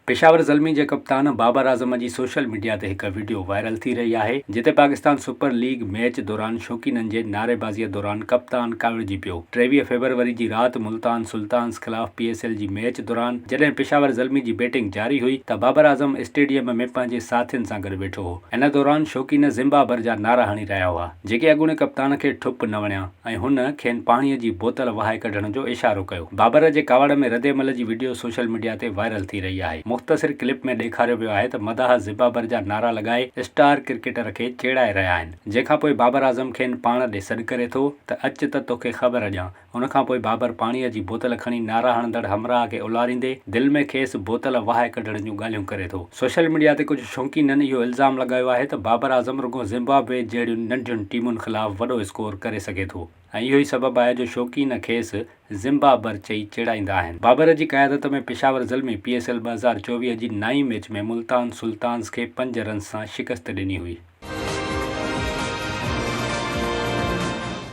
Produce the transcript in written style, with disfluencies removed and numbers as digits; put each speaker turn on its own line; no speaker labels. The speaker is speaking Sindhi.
پشاور زلمي جي ڪپتان بابر اعظم جي سوشل ميڊيا تي هڪ وڊيو وائرل ٿي رهي آهي، جتي پاڪستان سپر ليگ ميچ دوران شوقينن جي نعريبازيء دوران ڪپتان ڪاوڙجي پيو. 23 فيبروري جي رات ملتان سلطانز خلاف پي ايس ايل جي ميچ دوران جڏهن پشاور زلمي جي بيٽنگ جاري هئي ته بابر اعظم اسٽيڊيم ۾ پنهنجي ساٿين سان گڏ ويٺو هو. ان دوران شوقين زمبابر جا نعرا هڻي رهيا هئا، جيڪي اڳوڻي ڪپتان کي ٺپ نه وڻيا. ۽ هن کين پاڻيء جي بوتل وهائي ڪڍڻ جو اشارو ڪيو. بابر جي ڪاوڙ ۾ ردعمل جي وڊيو سوشل ميڊيا تي وائرل ٿي رهي آهي. مختصر ڪلپ ۾ ڏيکاريو ويو آهي ته مداح زبابر جا نعرا لڳائي اسٽار ڪرڪيٽر کي چيڙائي رهيا آهن، جنهن کانپوء بابر اعظم کين پاڻ ڏي سڏ ڪري ٿو ته اچ ته توکي خبر ڏيان. ان کانپوء بابر پاڻيء جي بوتل کڻي نعرا هڻندڙ همراهه کي الاريندي دل ۾ کيس بوتل وهائي ڪڍڻ جون ڳالهيون ڪري ٿو. سوشل ميڊيا تي ڪجهه شوقينن اهو الزام لڳايو آهي ته بابر اعظم رڳو زمبابوي جهڙين ننڍين ٽيمن خلاف وڏو اسڪور ڪري سگهي ٿو ۽ اهو ئي سبب آهي جو شوقين کيس زمبابر چئي چيڙائيندا آهن. بابر جي قيادت ۾ Peshawar Zalmi P S L 2024 جي نائين ميچ ۾ ملتان سلطانز کي پنج رنس سان شڪست ڏني هئي.